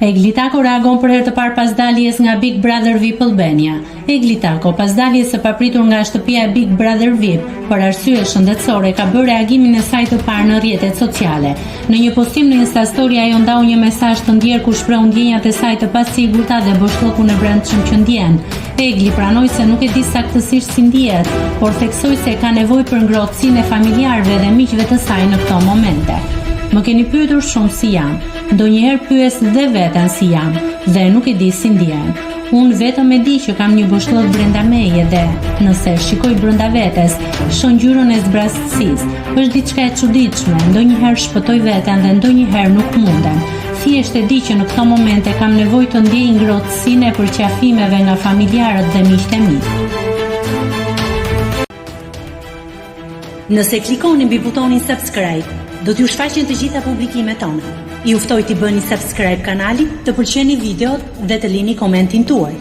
Egli Tako reagon për herë të parë pas daljes nga Big Brother VIP Albania. Egli Tako, pas daljes së papritur nga shtëpia e Big Brother VIP, për arsye shëndetësore ka bërë reagimin e saj të parë në rrjetet sociale. Në një postim në Instastory ajo ndau një mesazh të ndjerë ku shprehu ndjenjat e saj të pasigurta dhe boshllëkun e brendshëm që ndjen. Egli pranoi se nuk e di saktësisht si ndihet, por theksoi se ka nevojë për ngrohtësinë e familjarëve dhe miqve të saj në këto momente. Më keni pyetur shumë si jam. Ndonjëherë pyes dhe veten si jam dhe nuk e di si ndihem. Unë vetëm e di që kam një boshllëk brenda meje dhe, nëse shikoj brenda vetes, shoh ngjyrën e zbrazësisë. Është diçka e çuditshme, ndonjëherë shpëtoj veten dhe ndonjëherë nuk mundem. Thjesht e di që në këto momente kam nevojë të ndjej ngrohtësinë e përqafimeve nga familjarët dhe miqtë e mi. Nëse klikoni mbi butonin subscribe, do t'ju shfaqen të gjitha publikimet tona. Ju ftoj t'i bëni subscribe kanalit, të pëlqeni videot dhe të lini komentin tuaj.